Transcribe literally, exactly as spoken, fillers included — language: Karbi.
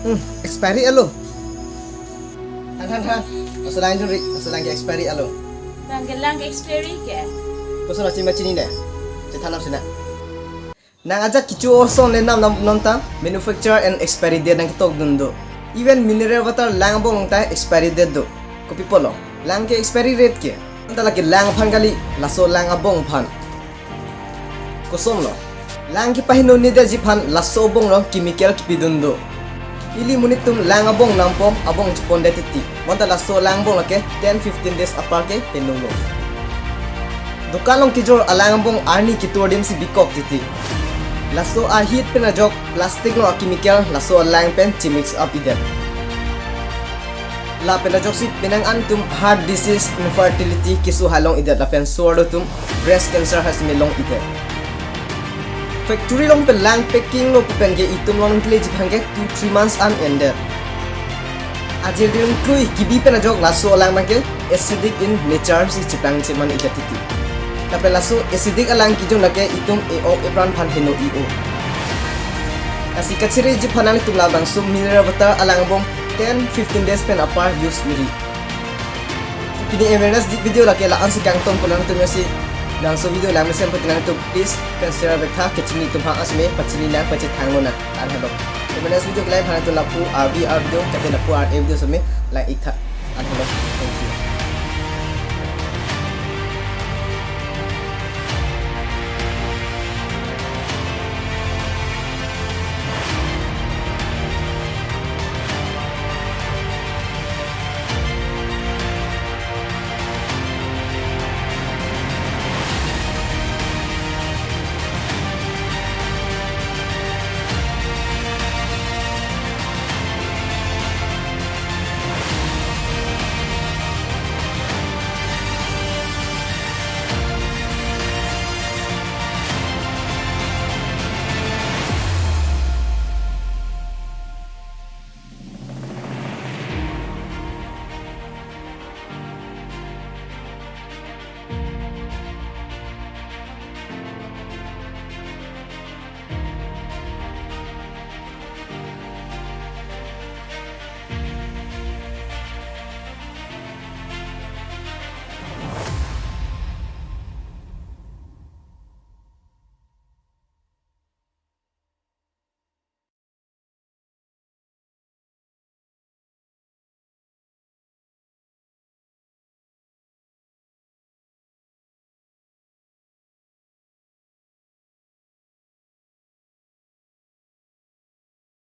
Hmm, expiry alo. Han, han, han. Laso lang juri, laso lang ke expiry alo. Lang ke lang expiry ke? Koson achin ma chinine? Chethanam sina. Nang ajat kecho ason le nam nam non ta manufacture and expiry date nangketok dun do. Even mineral water lang abong ta expiry date do. Kopi pulo? Lang ke expiry date ke. Anta lake lang aphan kali, laso lang abong aphan. Kosonlo? Lang kepaheno nedet ji aphan laso abong along chemical kepidun do. Ili monit atum lang abong nampo abong chepondet titi. Bonta laso lang abong lake ten fifteen days apar ke henolo. Dukan along kejor alang abong arni ketur adim si bikok titi. Laso ahit pen ajok plastic along a-chemical laso alang pen chemix up idet. Lapen ajoksi penang an atum heart disease, infertility keso halong idet lapen so-arlo atum breast cancer ha simi long idet. Factory along pen lang packing lo pen ke itum long kele ji aphan ke two three months an endet. Ajir ding klui kebi pen ajok laso alang abang ke acidic in nature si cheplang cheman idet titi. Lapen laso acidic alang kejun lake itum e-ok epran aphan heno i-o. Lasi kachere ji aphan nangtum labangso mineral water alang abong ten fifteen days pen apar use iri. Pini awareness di video lake la-an si kangton pu nangtum, lasi labangso video lang mesen pati nangtum please pen share bek tha, kechini atum ha asme pachini lang pachethang lonang. An helo. Awareness video ke lang aphan nangtum lapu R V R video kate lapu R A video asme lang ik tha. An helo. Thank you.